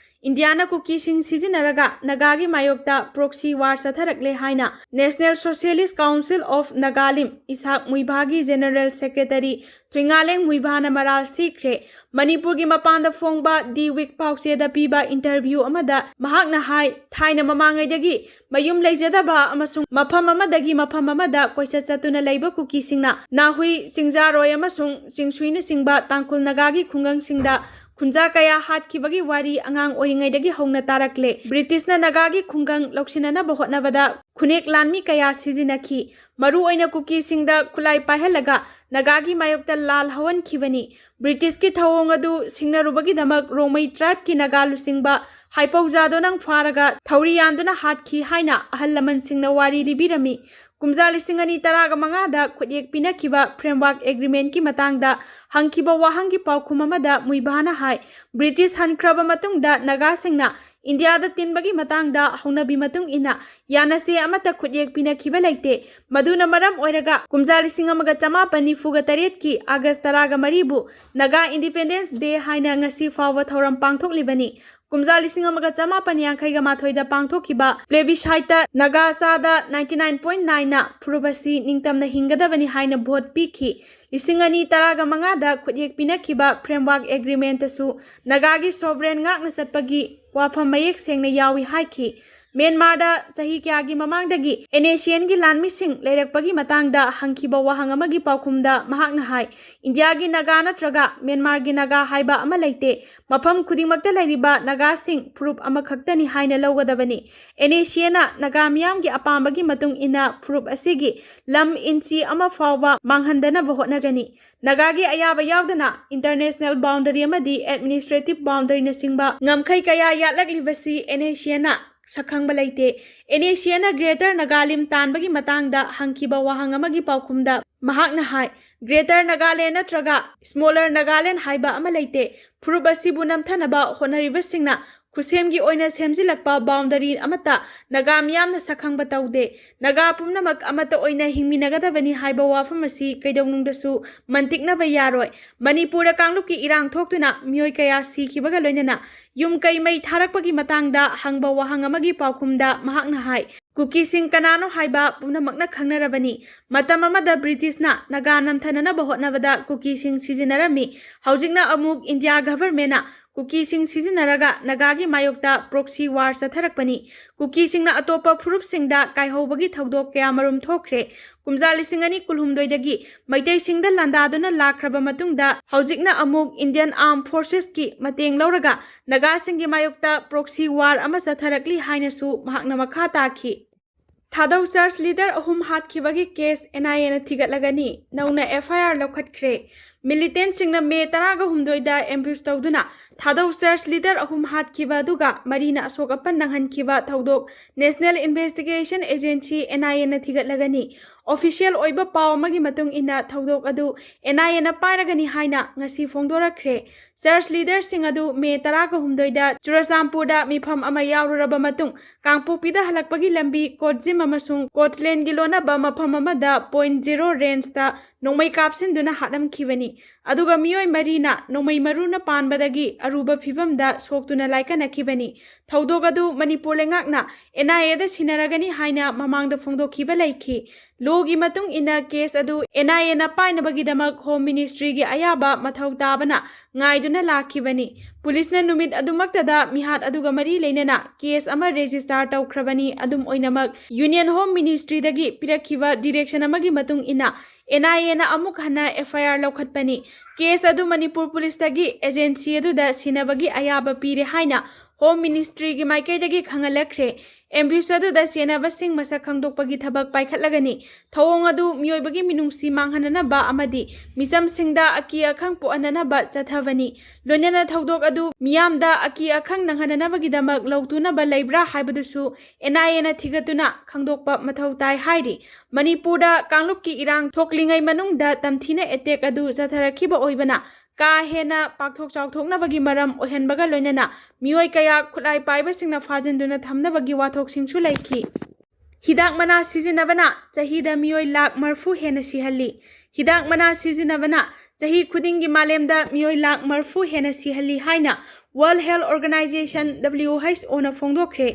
ꯏꯟꯗꯤꯌꯥꯅ ꯀꯨꯀꯤꯁꯤꯡ ꯁꯤꯖꯤꯟꯅꯔꯒ ꯅꯥꯒꯥꯒꯤ ꯃꯥꯌꯣꯛꯇ proxy war ꯆꯠꯊꯔꯛꯂꯦ ꯍꯥꯏꯅ National Socialist Council of Nagalim, Isaac ꯃꯨꯏꯚꯥꯒꯤ General Secretary ꯊꯨꯏꯉꯥꯂꯦꯡ ꯃꯨꯏꯚꯥꯅ ꯃꯔꯥꯜ ꯁꯤꯈ꯭ꯔꯦ꯫ ꯃꯅꯤꯄꯨꯔꯒꯤ ꯃꯄꯥꯟꯗ ꯐꯣꯡꯕ The Week ꯄꯥꯎꯆꯦꯗ ꯄꯤꯕ interview ꯑꯃꯗ ꯃꯍꯥꯛꯅ ꯍꯥꯏ, ꯊꯥꯏꯅ ꯃꯃꯥꯡꯉꯩꯗꯒꯤ ꯃꯌꯨꯝ ꯂꯩꯖꯗꯕ ꯑꯃꯁꯨꯡ ꯃꯐꯝ ꯑꯃꯗꯒꯤ ꯃꯐꯝ ꯑꯃꯗ ꯀꯣꯏꯆꯠ ꯆꯠꯇꯨꯅ ꯂꯩꯕ ꯀꯨꯀꯤꯁꯤꯡꯅ ꯅꯥꯍꯨꯏ, ꯆꯤꯡꯖꯥꯔꯣꯏ ꯑꯃꯁꯨꯡ ꯆꯤꯡꯁꯨꯏꯅꯆꯤꯡꯕ ꯇꯥꯡꯈꯨꯜ ꯅꯥꯒꯥꯒꯤ ꯈꯨꯡꯒꯪꯁꯤꯡꯗ ꯈꯨꯟꯖꯥ ꯀꯌꯥ ꯍꯥꯠꯈꯤꯕꯒꯤ ꯋꯥꯔꯤ ꯑꯉꯥꯡ ꯑꯣꯏꯔꯤꯉꯩꯗꯒꯤ ꯍꯧꯅ ꯇꯥꯔꯛꯂꯦ꯫ ꯕ꯭ꯔꯤꯇꯤꯁꯅ ꯅꯥꯒꯥꯒꯤ ꯈꯨꯡꯒꯪ ꯂꯧꯁꯤꯟꯅꯅꯕ ꯍꯣꯠꯅꯕꯗ ꯈꯨꯅꯦꯛ ꯂꯥꯟꯃꯤ ꯀꯌꯥ ꯁꯤꯖꯤꯟꯅꯈꯤ꯫ ꯃꯔꯨꯑꯣꯏꯅ ꯀꯨꯀꯤꯁꯤꯡꯗ ꯈꯨꯠꯂꯥꯏ ꯄꯥꯏꯍꯜꯂꯒ ꯅꯥꯒꯥꯒꯤ ꯃꯥꯌꯣꯛꯇ ꯂꯥꯜ ꯍꯧꯍꯟꯈꯤꯕꯅꯤ꯫ ꯕ꯭ꯔꯤꯇꯤꯁꯀꯤ ꯊꯧꯑꯣꯡ ꯑꯗꯨ ꯁꯤꯡꯅꯔꯨꯕꯒꯤꯗꯃꯛ ꯔꯣꯡꯃꯩ tribe ꯀꯤ ꯅꯥꯒꯥ ꯂꯨꯆꯤꯡꯕ ꯍꯥꯏꯄꯧꯖꯥꯗꯣꯅꯪ ꯐꯥꯔꯒ ꯊꯧꯔꯤ ꯌꯥꯟꯗꯨꯅ ꯍꯥꯠꯈꯤ ꯍꯥꯏꯅ ꯑꯍꯜ ꯂꯃꯟꯁꯤꯡꯅ ꯋꯥꯔꯤ ꯂꯤꯕꯤꯔꯝꯃꯤ꯫ ꯀꯨꯝꯖꯥ ꯂꯤꯁꯤꯡ ꯑꯅꯤ ꯇꯔꯥꯒ ꯃꯉꯥꯗ ꯈꯨꯠꯌꯦꯛ ꯄꯤꯅꯈꯤꯕ Framework Agreementꯀꯤ ꯃꯇꯥꯡꯗ ꯍꯪꯈꯤꯕ ꯋꯥꯍꯪꯒꯤ ꯄꯥꯎꯈꯨꯝ ꯑꯃꯗ ꯃꯨꯏꯚꯥꯅ ꯍꯥꯏ, ꯕ꯭ꯔꯤꯇꯤꯁ ꯍꯟꯈ꯭ꯔꯕ ꯃꯇꯨꯡꯗ ꯅꯥꯒꯥꯁꯤꯡꯅ ꯏꯟꯗꯤꯌꯥꯗ ꯇꯤꯟꯕꯒꯤ ꯃꯇꯥꯡꯗ ꯍꯧꯅꯕꯤ ꯃꯇꯨꯡ ꯏꯟꯅ ꯌꯥꯅꯁꯦ ꯑꯃꯠꯇ ꯈꯨꯠꯌꯦꯛ ꯄꯤꯅꯈꯤꯕ ꯂꯩꯇꯦ꯫ ꯃꯗꯨꯅ ꯃꯔꯝ ꯑꯣꯏꯔꯒ ꯀꯨꯝꯖꯥ ꯂꯤꯁꯤꯡ ꯑꯃꯒ ꯆꯃꯥꯄꯟ ꯅꯤꯐꯨꯒ ꯇꯔꯦꯠꯀꯤ ꯑꯥꯒꯁ ꯇꯔꯥꯒ ꯃꯔꯤꯕꯨ Naga Independence Day ꯍꯥꯏꯅ ꯉꯁꯤ ꯐꯥꯎꯕ ꯊꯧꯔꯝ ꯄꯥꯡꯊꯣꯛꯂꯤꯕꯅꯤ꯫ ꯀꯨꯝꯖꯥ ꯂꯤꯁꯤꯡ ꯑꯃꯒ ꯆꯃꯥꯄꯟ ꯌꯥꯡꯈꯩꯒ ꯃꯥꯊꯣꯏꯗ ꯄꯥꯡꯊꯣꯛꯈꯤꯕ plebisciteꯇ ꯅꯥꯒꯥ ꯆꯥꯗ ninety nine point nineꯅ ꯐꯨꯔꯨꯞ ꯑꯁꯤ ꯅꯤꯡꯇꯝꯅ ꯍꯤꯡꯒꯗꯕꯅꯤ ꯍꯥꯏꯅ ꯚꯣꯠ ꯄꯤꯈꯤ꯫ ꯂꯤꯁꯤꯡ ꯑꯅꯤ ꯇꯔꯥꯒ ꯃꯉꯥꯗ ꯈꯨꯠꯌꯦꯛ ꯄꯤꯅꯈꯤꯕ Framework Agreementꯇꯁꯨ ꯅꯥꯒꯥꯒꯤ sovereign ꯉꯥꯛꯅ ꯆꯠꯄꯒꯤ ꯋꯥꯐꯝ ꯃꯌꯦꯛ ꯁꯦꯡꯅ ꯌꯥꯎꯏ ꯍꯥꯏꯈꯤ꯫ ꯃ꯭ꯌꯥꯟꯃꯥꯔꯗ ꯆꯍꯤ ꯀꯌꯥꯒꯤ ꯃꯃꯥꯡꯗꯒꯤ NACNꯒꯤ ꯂꯥꯟꯃꯤꯁꯤꯡ ꯂꯩꯔꯛꯄꯒꯤ ꯃꯇꯥꯡꯗ ꯍꯪꯈꯤꯕ ꯋꯥꯍꯪ ꯑꯃꯒꯤ ꯄꯥꯎꯈꯨꯝꯗ ꯃꯍꯥꯛꯅ ꯍꯥꯏ, ꯏꯟꯗꯤꯌꯥꯒꯤ ꯅꯥꯒꯥ ꯅꯠꯇ꯭ꯔꯒ ꯃ꯭ꯌꯥꯟꯃꯥꯔꯒꯤ ꯅꯥꯒꯥ ꯍꯥꯏꯕ ꯑꯃ ꯂꯩꯇꯦ꯫ ꯃꯐꯝ ꯈꯨꯗꯤꯡꯃꯛꯇ ꯂꯩꯔꯤꯕ ꯅꯥꯒꯥꯁꯤꯡ ꯐꯨꯔꯨꯞ ꯑꯃꯈꯛꯇꯅꯤ ꯍꯥꯏꯅ ꯂꯧꯒꯗꯕꯅꯤ꯫ NACNꯅ ꯅꯥꯒꯥ ꯃꯤꯌꯥꯝꯒꯤ ꯑꯄꯥꯝꯕꯒꯤ ꯃꯇꯨꯡ ꯏꯟꯅ ꯐꯨꯔꯨꯞ ꯑꯁꯤꯒꯤ ꯂꯝ ꯏꯟꯆꯤ ꯑꯃ ꯐꯥꯎꯕ ꯃꯥꯡꯍꯟꯗꯅꯕ ꯍꯣꯠꯅꯒꯅꯤ꯫ ꯅꯥꯒꯥꯒꯤ ꯑꯌꯥꯕ ꯌꯥꯎꯗꯅ international boundary ꯑꯃꯗꯤ administrative boundaryꯅꯆꯤꯡꯕ ꯉꯝꯈꯩ ꯀꯌꯥ ꯌꯥꯠꯂꯛꯂꯤꯕꯁꯤ NACNꯅ ꯁꯛꯈꯪꯕ ꯂꯩꯇꯦ꯫ NACNꯅ Greater Nagalim ꯇꯥꯟꯕꯒꯤ ꯃꯇꯥꯡꯗ ꯍꯪꯈꯤꯕ ꯋꯥꯍꯪ ꯑꯃꯒꯤ ꯄꯥꯎꯈꯨꯝꯗ ꯃꯍꯥꯛꯅ ꯍꯥꯏ, Greater Nagaland ꯅꯠꯇ꯭ꯔꯒ Smaller Nagaland ꯍꯥꯏꯕ ꯑꯃ ꯂꯩꯇꯦ꯫ ꯐꯨꯔꯨꯞ ꯑꯁꯤꯕꯨ ꯅꯝꯊꯅꯕ ꯍꯣꯠꯅꯔꯤꯕꯁꯤꯡꯅ ꯈꯨꯠꯁꯦꯝꯒꯤ ꯑꯣꯏꯅ ꯁꯦꯝꯖꯤꯜꯂꯛꯄ boundary ꯑꯃꯠꯇ ꯅꯥꯒꯥ ꯃꯤꯌꯥꯝꯅ ꯁꯛꯈꯪꯕ ꯇꯧꯗꯦ꯫ ꯅꯥꯒꯥ ꯄꯨꯝꯅꯃꯛ ꯑꯃꯠꯇ ꯑꯣꯏꯅ ꯍꯤꯡꯃꯤꯟꯅꯒꯗꯕꯅꯤ ꯍꯥꯏꯕ ꯋꯥꯐꯝ ꯑꯁꯤ ꯀꯩꯗꯧꯅꯨꯡꯗꯁꯨ ꯃꯟꯇꯤꯛꯅꯕ ꯌꯥꯔꯣꯏ꯫ ꯃꯅꯤꯄꯨꯔꯗ ꯀꯥꯡꯂꯨꯞꯀꯤ ꯏꯔꯥꯡ ꯊꯣꯛꯇꯨꯅ ꯃꯤꯑꯣꯏ ꯀꯌꯥ ꯁꯤꯈꯤꯕꯒ ꯂꯣꯏꯅꯅ ꯌꯨꯝ ꯀꯩ ꯃꯩ ꯊꯥꯔꯛꯄꯒꯤ ꯃꯇꯥꯡꯗ ꯍꯪꯕ ꯋꯥꯍꯪ ꯑꯃꯒꯤ ꯄꯥꯎꯈꯨꯝꯗ ꯃꯍꯥꯛꯅ ꯍꯥꯏ, ꯀꯨꯀꯤꯁꯤꯡ ꯀꯅꯥꯅꯣ ꯍꯥꯏꯕ ꯄꯨꯝꯅꯃꯛꯅ ꯈꯪꯅꯔꯕꯅꯤ꯫ ꯃꯇꯝ ꯑꯃꯗ ꯕ꯭ꯔꯤꯇꯤꯁꯅ ꯅꯥꯒꯥ ꯅꯝꯊꯅꯅꯕ ꯍꯣꯠꯅꯕꯗ ꯀꯨꯀꯤꯁꯤꯡ ꯁꯤꯖꯤꯟꯅꯔꯝꯃꯤ꯫ ꯍꯧꯖꯤꯛꯅ ꯑꯃꯨꯛ ꯏꯟꯗꯤꯌꯥ governmentꯅ ꯀꯨꯀꯤꯁꯤꯡ ꯁꯤꯖꯤꯟꯅꯔꯒ ꯅꯥꯒꯥꯒꯤ ꯃꯥꯌꯣꯛꯇ proxy war ꯆꯠꯊꯔꯛꯄꯅꯤ꯫ ꯀꯨꯀꯤꯁꯤꯡꯅ ꯑꯇꯣꯞꯄ ꯐꯨꯔꯨꯞꯁꯤꯡꯗ ꯀꯥꯏꯍꯧꯕꯒꯤ ꯊꯧꯗꯣꯛ ꯀꯌꯥ ꯃꯔꯨꯝ ꯊꯣꯛꯈ꯭ꯔꯦ꯫ ꯀꯨꯝꯖꯥ ꯂꯤꯁꯤꯡ ꯑꯅꯤ ꯀꯨꯟꯍꯨꯝꯗꯣꯏꯗꯒꯤ ꯃꯩꯇꯩꯁꯤꯡꯗ ꯂꯥꯟꯗꯥꯗꯨꯅ ꯂꯥꯛꯈ꯭ꯔꯕ ꯃꯇꯨꯡꯗ ꯍꯧꯖꯤꯛꯅ ꯑꯃꯨꯛ Indian Armed Forcesꯀꯤ ꯃꯇꯦꯡ ꯂꯧꯔꯒ ꯅꯥꯒꯥꯁꯤꯡꯒꯤ ꯃꯥꯌꯣꯛꯇ proxy war ꯑꯃ ꯆꯠꯊꯔꯛꯂꯤ ꯍꯥꯏꯅꯁꯨ ꯃꯍꯥꯛꯅ ꯃꯈꯥ ꯇꯥꯈꯤ꯫ ꯊꯥꯗꯧ church leader ꯑꯍꯨꯝ ꯍꯥꯠꯈꯤꯕꯒꯤ case NIAꯅ ꯊꯤꯒꯠꯂꯒꯅꯤ꯫ ꯅꯧꯅ FIR ꯂꯧꯈꯠꯈ꯭ꯔꯦ꯫ Militantꯁꯤꯡꯅ ꯃꯦ ꯇꯔꯥꯒ ꯍꯨꯝꯗꯣꯏꯗ ambush ꯇꯧꯗꯨꯅ ꯊꯥꯗꯧ church leader ꯑꯍꯨꯝ ꯍꯥꯠꯈꯤꯕ ꯑꯗꯨꯒ ꯃꯔꯤꯅ ꯑꯁꯣꯛ ꯑꯄꯟ ꯅꯪꯍꯟꯈꯤꯕ ꯊꯧꯗꯣꯛ National Investigation Agency, NIAꯅ ꯊꯤꯒꯠꯂꯒꯅꯤ꯫ Official ꯑꯣꯏꯕ ꯄꯥꯎ ꯑꯃꯒꯤ ꯃꯇꯨꯡ ꯏꯟꯅ, ꯊꯧꯗꯣꯛ ꯑꯗꯨ NIAꯅ ꯄꯥꯏꯔꯒꯅꯤ ꯍꯥꯏꯅ ꯉꯁꯤ ꯐꯣꯡꯗꯣꯔꯛꯈ꯭ꯔꯦ꯫ Church leaderꯁꯤꯡ ꯑꯗꯨ ꯃꯦ ꯇꯔꯥꯒ ꯍꯨꯝꯗꯣꯏꯗ ꯆꯨꯔꯆꯥꯟꯄꯨꯔꯗ ꯃꯤꯐꯝ ꯑꯃ ꯌꯥꯎꯔꯨꯔꯕ ꯃꯇꯨꯡ, ꯀꯥꯡꯄꯣꯛꯄꯤꯗ ꯍꯜꯂꯛꯄꯒꯤ ꯂꯝꯕꯤ ꯀꯣꯠꯖꯤꯝ ꯑꯃꯁꯨꯡ ꯀꯣꯠꯂꯦꯟꯒꯤ ꯂꯣꯟꯅꯕ ꯃꯐꯝ ꯑꯃꯗ point zero rangeꯇ ꯅꯣꯡꯃꯩ ꯀꯥꯞꯁꯤꯟꯗꯨꯅ ꯍꯥꯠꯂꯝꯈꯤꯕꯅꯤ꯫ ꯑꯗꯨꯒ ꯃꯤꯑꯣꯏ ꯃꯔꯤꯅ ꯅꯣꯡꯃꯩ ꯃꯔꯨꯅ ꯄꯥꯟꯕꯗꯒꯤ ꯑꯔꯨꯕ ꯐꯤꯚꯝꯗ ꯁꯣꯛꯇꯨꯅ ꯂꯥꯏꯀꯠꯅꯈꯤꯕꯅꯤ꯫ ꯊꯧꯗꯣꯛ ꯑꯗꯨ ꯃꯅꯤꯄꯨꯔ ꯂꯩꯉꯥꯛꯅ NIAꯗ ꯁꯤꯟꯅꯔꯒꯅꯤ ꯍꯥꯏꯅ ꯃꯃꯥꯡꯗ ꯐꯣꯡꯗꯣꯛꯈꯤꯕ ꯂꯩꯈꯤ꯫ Lawꯒꯤ ꯃꯇꯨꯡ ꯏꯟꯅ case ꯑꯗꯨ NIAꯅ ꯄꯥꯏꯅꯕꯒꯤꯗꯃꯛ Home Ministryꯒꯤ ꯑꯌꯥꯕ ꯃꯊꯧ ꯇꯥꯕꯅ ꯉꯥꯏꯗꯨꯅ ꯂꯥꯛꯈꯤꯕꯅꯤ꯫ Policeꯅ ꯅꯨꯃꯤꯠ ꯑꯗꯨꯃꯛꯇꯗ ꯃꯤꯍꯥꯠ ꯑꯗꯨꯒ ꯃꯔꯤ ꯂꯩꯅꯅ case ꯑꯃ register ꯇꯧꯈ꯭ꯔꯕꯅꯤ꯫ ꯑꯗꯨꯝ ꯑꯣꯏꯅꯃꯛ, Union Home Ministryꯗꯒꯤ ꯄꯤꯔꯛꯈꯤꯕ direction ꯑꯃꯒꯤ ꯃꯇꯨꯡ ꯏꯟꯅ NIAꯅ ꯑꯃꯨꯛ ꯍꯟꯅ FIR ꯂꯧꯈꯠꯄꯅꯤ꯫ Case ꯑꯗꯨ ꯃꯅꯤꯄꯨꯔ Policeꯇꯒꯤ agency ꯑꯗꯨꯗ ꯁꯤꯟꯅꯕꯒꯤ ꯑꯌꯥꯕ ꯄꯤꯔꯦ ꯍꯥꯏꯅ Home Ministryꯒꯤ ꯃꯥꯏꯀꯩꯗꯒꯤ ꯈꯪꯍꯜꯂꯛꯈ꯭ꯔꯦ꯫ Ambush ꯑꯗꯨꯗ ꯆꯦꯟꯅꯕꯁꯤꯡ ꯃꯁꯛ ꯈꯪꯗꯣꯛꯄꯒꯤ ꯊꯕꯛ ꯄꯥꯏꯈꯠꯂꯒꯅꯤ꯫ ꯊꯧꯑꯣꯡ ꯑꯗꯨ ꯃꯤꯑꯣꯏꯕꯒꯤ ꯃꯤꯅꯨꯡꯁꯤ ꯃꯥꯡꯍꯟꯅꯅꯕ ꯑꯃꯗꯤ ꯃꯤꯆꯝꯁꯤꯡꯗ ꯑꯀꯤ ꯑꯈꯪ ꯄꯣꯛꯍꯟꯅꯅꯕ ꯆꯠꯊꯕꯅꯤ꯫ ꯂꯣꯏꯅꯅ ꯊꯧꯗꯣꯛ ꯑꯗꯨ ꯃꯤꯌꯥꯝꯗ ꯑꯀꯤ ꯑꯈꯪ ꯅꯪꯍꯟꯅꯅꯕꯒꯤꯗꯃꯛ ꯂꯧꯇꯨꯅꯕ ꯂꯩꯕ꯭ꯔꯥ ꯍꯥꯏꯕꯗꯨꯁꯨ NIAꯅ ꯊꯤꯒꯠꯇꯨꯅ ꯈꯪꯗꯣꯛꯄ ꯃꯊꯧ ꯇꯥꯏ ꯍꯥꯏꯔꯤ꯫ ꯃꯅꯤꯄꯨꯔꯗ ꯀꯥꯡꯂꯨꯞꯀꯤ ꯏꯔꯥꯡ ꯊꯣꯛꯂꯤꯉꯩ ꯃꯅꯨꯡꯗ ꯇꯝꯊꯤꯅ attack ꯑꯗꯨ ꯆꯠꯊꯔꯛꯈꯤꯕ ꯑꯣꯏꯕꯅ ꯀꯥ ꯍꯦꯟꯅ ꯄꯥꯛꯊꯣꯛ ꯆꯥꯎꯊꯣꯛꯅꯕꯒꯤ ꯃꯔꯝ ꯑꯣꯏꯍꯟꯕꯒ ꯂꯣꯏꯅꯅ ꯃꯤꯑꯣꯏ ꯀꯌꯥ ꯈꯨꯠꯂꯥꯏ ꯄꯥꯏꯕꯁꯤꯡꯅ ꯐꯥꯖꯤꯟꯗꯨꯅ ꯊꯝꯅꯕꯒꯤ ꯋꯥꯊꯣꯛꯁꯤꯡꯁꯨ ꯂꯩꯈꯤ꯫ ꯍꯤꯗꯥꯛ ꯃꯅꯥ ꯁꯤꯖꯤꯟꯅꯕꯅ ꯆꯍꯤꯗ ꯃꯤꯑꯣꯏ ꯂꯥꯈ ꯃꯔꯤꯐꯨ ꯍꯦꯟꯅ ꯁꯤꯍꯜꯂꯤ꯫ ꯍꯤꯗꯥꯛ ꯃꯅꯥ ꯁꯤꯖꯤꯟꯅꯕꯅ ꯆꯍꯤ ꯈꯨꯗꯤꯡꯒꯤ ꯃꯥꯂꯦꯝꯗ ꯃꯤꯑꯣꯏ ꯂꯥꯈ ꯃꯔꯤꯐꯨ ꯍꯦꯟꯅ ꯁꯤꯍꯜꯂꯤ ꯍꯥꯏꯅ World Health Organization, WHOꯅ ꯐꯣꯡꯗꯣꯛꯈ꯭ꯔꯦ꯫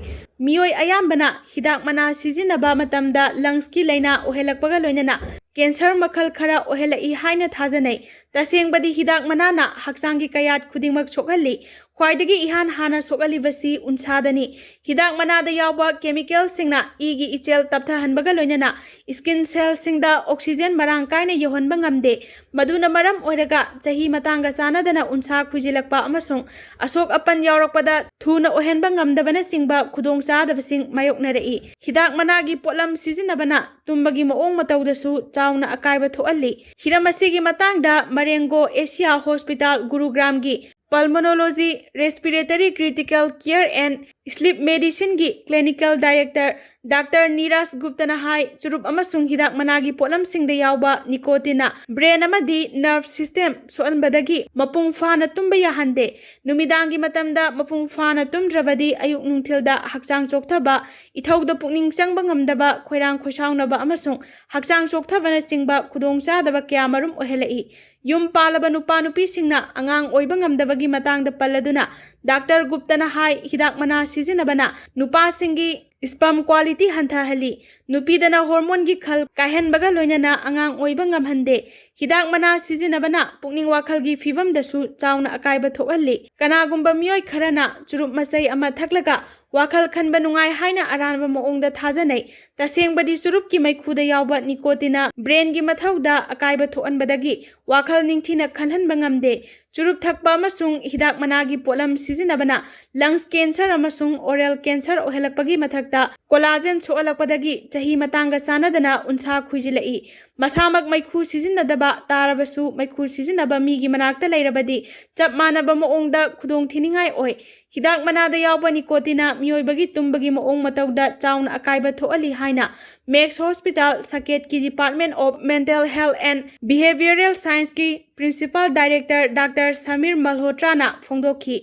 ꯃꯤꯑꯣꯏ ꯑꯌꯥꯝꯕꯅ ꯍꯤꯗꯥꯛ ꯃꯅꯥ ꯁꯤꯖꯤꯟꯅꯕ ꯃꯇꯝꯗ lungsꯀꯤ ꯂꯥꯏꯅꯥ ꯑꯣꯏꯍꯜꯂꯛꯄꯒ ꯂꯣꯏꯅꯅ cancer ꯃꯈꯜ ꯈꯔ ꯑꯣꯏꯍꯜꯂꯛꯏ ꯍꯥꯏꯅ ꯊꯥꯖꯅꯩ꯫ ꯇꯁꯦꯡꯕꯗꯤ ꯍꯤꯗꯥꯛ ꯃꯅꯥꯅ ꯍꯛꯆꯥꯡꯒꯤ ꯀꯌꯥꯠ ꯈꯨꯗꯤꯡꯃꯛ ꯁꯣꯛꯍꯜꯂꯤ꯫ ꯈ꯭ꯋꯥꯏꯗꯒꯤ ꯏꯍꯥꯟ ꯍꯥꯟꯅ ꯁꯣꯛꯍꯜꯂꯤꯕꯁꯤ ꯎꯟꯁꯥꯗꯅꯤ꯫ ꯍꯤꯗꯥꯛ ꯃꯅꯥꯗ ꯌꯥꯎꯕ chemicalꯁꯤꯡꯅ ꯏꯒꯤ ꯏꯆꯦꯜ ꯇꯞꯊꯍꯟꯕꯒ ꯂꯣꯏꯅꯅ skin cellꯁꯤꯡꯗ oxygen ꯃꯔꯥꯡ ꯀꯥꯏꯅ ꯌꯧꯍꯟꯕ ꯉꯝꯗꯦ꯫ ꯃꯗꯨꯅ ꯃꯔꯝ ꯑꯣꯏꯔꯒ ꯆꯍꯤ ꯃꯇꯥꯡꯒ ꯆꯥꯟꯅꯗꯅ ꯎꯟꯁꯥ ꯈꯨꯏꯖꯤꯜꯂꯛꯄ ꯑꯃꯁꯨꯡ ꯑꯁꯣꯛ ꯑꯄꯟ ꯌꯥꯎꯔꯛꯄꯗ ꯊꯨꯅ ꯑꯣꯏꯍꯟꯕ ꯉꯝꯗꯕꯅꯆꯤꯡꯕ ꯈꯨꯗꯣꯡꯆꯥꯗꯕꯁꯤꯡ ꯃꯥꯌꯣꯛꯅꯔꯛꯏ꯫ ꯍꯤꯗꯥꯛ ꯃꯅꯥꯒꯤ ꯄꯣꯠꯂꯝ ꯁꯤꯖꯤꯟꯅꯕꯅ ꯇꯨꯝꯕꯒꯤ ꯃꯑꯣꯡ ꯃꯇꯧꯗꯁꯨ ꯆꯥꯎ ꯆꯥꯎꯅ ꯑꯀꯥꯏꯕ ꯊꯣꯛꯍꯜꯂꯤ꯫ ꯍꯤꯔꯝ ꯑꯁꯤꯒꯤ ꯃꯇꯥꯡꯗ ꯃꯔꯦꯡꯒꯣ ꯑꯦꯁꯤꯌꯥ ꯍꯣꯁꯄꯤꯇꯥꯜ ꯒꯨꯔꯨꯒ꯭ꯔꯥꯝꯒꯤ Pulmonology, Respiratory Critical Care and Sleep Medicineꯒꯤ Clinical Director Doctor ꯅꯤꯔꯥꯖ ꯒꯨꯞꯇꯅ ꯍꯥꯏ, ꯆꯨꯔꯨꯞ ꯑꯃꯁꯨꯡ ꯍꯤꯗꯥꯛ ꯃꯅꯥꯒꯤ ꯄꯣꯠꯂꯝꯁꯤꯡꯗ ꯌꯥꯎꯕ ꯅꯤꯀꯣꯇꯤꯟꯅ brain ꯑꯃꯗꯤ nerve system ꯁꯣꯛꯍꯟꯕꯗꯒꯤ ꯃꯄꯨꯡ ꯐꯥꯅ ꯇꯨꯝꯕ ꯌꯥꯍꯟꯗꯦ꯫ ꯅꯨꯃꯤꯗꯥꯡꯒꯤ ꯃꯇꯝꯗ ꯃꯄꯨꯡ ꯐꯥꯅ ꯇꯨꯝꯗ꯭ꯔꯕꯗꯤ ꯑꯌꯨꯛ ꯅꯨꯡꯊꯤꯜꯗ ꯍꯛꯆꯥꯡ ꯆꯣꯛꯊꯕ, ꯏꯊꯧꯗ ꯄꯨꯛꯅꯤꯡ ꯆꯪꯕ ꯉꯝꯗꯕ, ꯈꯣꯏꯔꯥꯡ ꯈꯣꯏꯁꯥꯎꯅꯕ ꯑꯃꯁꯨꯡ ꯍꯛꯆꯥꯡ ꯆꯣꯛꯊꯕꯅꯆꯤꯡꯕ ꯈꯨꯗꯣꯡꯆꯥꯗꯕ ꯀꯌꯥꯃꯔꯨꯝ ꯑꯣꯏꯍꯜꯂꯛꯏ꯫ ꯌꯨꯝ ꯄꯥꯜꯂꯕ ꯅꯨꯄꯥ ꯅꯨꯄꯤꯁꯤꯡꯅ ꯑꯉꯥꯡ ꯑꯣꯏꯕ ꯉꯝꯗꯕꯒꯤ ꯃꯇꯥꯡꯗ ꯄꯜꯂꯗꯨꯅ ꯗꯥꯛꯇꯔ ꯒꯨꯞꯇꯅ ꯍꯥꯏ, ꯍꯤꯗꯥꯛ ꯃꯅꯥ ꯁꯤꯖꯤꯟꯅꯕꯅ ꯅꯨꯄꯥꯁꯤꯡꯒꯤ sperm quality ꯍꯟꯊꯍꯜꯂꯤ꯫ ꯅꯨꯄꯤꯗꯅ hormoneꯒꯤ ꯈꯜ ꯀꯥꯏꯍꯟꯕꯒ ꯂꯣꯏꯅꯅ ꯑꯉꯥꯡ ꯑꯣꯏꯕ ꯉꯝꯍꯟꯗꯦ꯫ ꯍꯤꯗꯥꯛ ꯃꯅꯥ ꯁꯤꯖꯤꯟꯅꯕꯅ ꯄꯨꯛꯅꯤꯡ ꯋꯥꯈꯜꯒꯤ ꯐꯤꯕꯝꯗꯁꯨ ꯆꯥꯎꯅ ꯑꯀꯥꯏꯕ ꯊꯣꯛꯍꯜꯂꯤ꯫ ꯀꯅꯥꯒꯨꯝꯕ ꯃꯤꯑꯣꯏ ꯈꯔꯅ ꯆꯨꯔꯨꯞ ꯃꯆꯩ ꯑꯃ ꯊꯛꯂꯒ ꯋꯥꯈꯜ ꯈꯟꯕ ꯅꯨꯡꯉꯥꯏ ꯍꯥꯏꯅ ꯑꯔꯥꯟꯕ ꯃꯑꯣꯡꯗ ꯊꯥꯖꯅꯩ꯫ ꯇꯁꯦꯡꯕꯗꯤ ꯆꯨꯔꯨꯞꯀꯤ ꯃꯩꯈꯨꯗ ꯌꯥꯎꯕ ꯅꯤꯀꯣꯇꯤꯟꯅ brainꯒꯤ ꯃꯊꯧꯗ ꯑꯀꯥꯏꯕ ꯊꯣꯛꯍꯟꯕꯗꯒꯤ ꯋꯥꯈꯜ ꯅꯤꯡꯊꯤꯅ ꯈꯜꯍꯟꯕ ꯉꯝꯗꯦ꯫ ꯆꯨꯔꯨꯞ ꯊꯛꯄ ꯑꯃꯁꯨꯡ ꯍꯤꯗꯥꯛ ꯃꯅꯥꯒꯤ ꯄꯣꯠꯂꯝ ꯁꯤꯖꯤꯟꯅꯕꯅ lungs cancer ꯑꯃꯁꯨꯡ oral cancer ꯑꯣꯏꯍꯜꯂꯛꯄꯒꯤ ꯃꯊꯛꯇ collagen ꯁꯣꯛꯍꯜꯂꯛꯄꯗꯒꯤ ꯆꯍꯤ ꯃꯇꯥꯡꯒ ꯆꯥꯟꯅꯗꯅ ꯎꯟꯁꯥ ꯈꯨꯏꯖꯤꯜꯂꯛꯏ꯫ ꯃꯁꯥꯃꯛ ꯃꯩꯈꯨ ꯁꯤꯖꯤꯟꯅꯗꯕ ꯇꯥꯔꯕꯁꯨ ꯃꯩꯈꯨ ꯁꯤꯖꯤꯟꯅꯕ ꯃꯤꯒꯤ ꯃꯅꯥꯛꯇ ꯂꯩꯔꯕꯗꯤ ꯆꯞ ꯃꯥꯟꯅꯕ ꯃꯑꯣꯡꯗ ꯈꯨꯗꯣꯡꯊꯤꯅꯤꯡꯉꯥꯏ ꯑꯣꯏ꯫ ꯍꯤꯗꯥꯛ ꯃꯅꯥꯗ ꯌꯥꯎꯕ ꯅꯤꯀꯣꯇꯤꯟꯅ ꯃꯤꯑꯣꯏꯕꯒꯤ ꯇꯨꯝꯕꯒꯤ ꯃꯑꯣꯡ ꯃꯇꯧꯗ ꯆꯥꯎꯅ ꯑꯀꯥꯏꯕ ꯊꯣꯛꯍꯜꯂꯤ ꯍꯥꯏꯅ ꯃꯦꯛꯁ ꯍꯣꯁꯄꯤꯇꯥꯜ ꯁꯀꯦꯠꯀꯤ Department of Mental Health and Behavioral Scienceꯀꯤ Principal Director ꯗꯥꯛꯇꯔ ꯁꯃꯤꯔ ꯃꯜꯍꯣꯇ꯭ꯔꯥꯅ ꯐꯣꯡꯗꯣꯛꯈꯤ꯫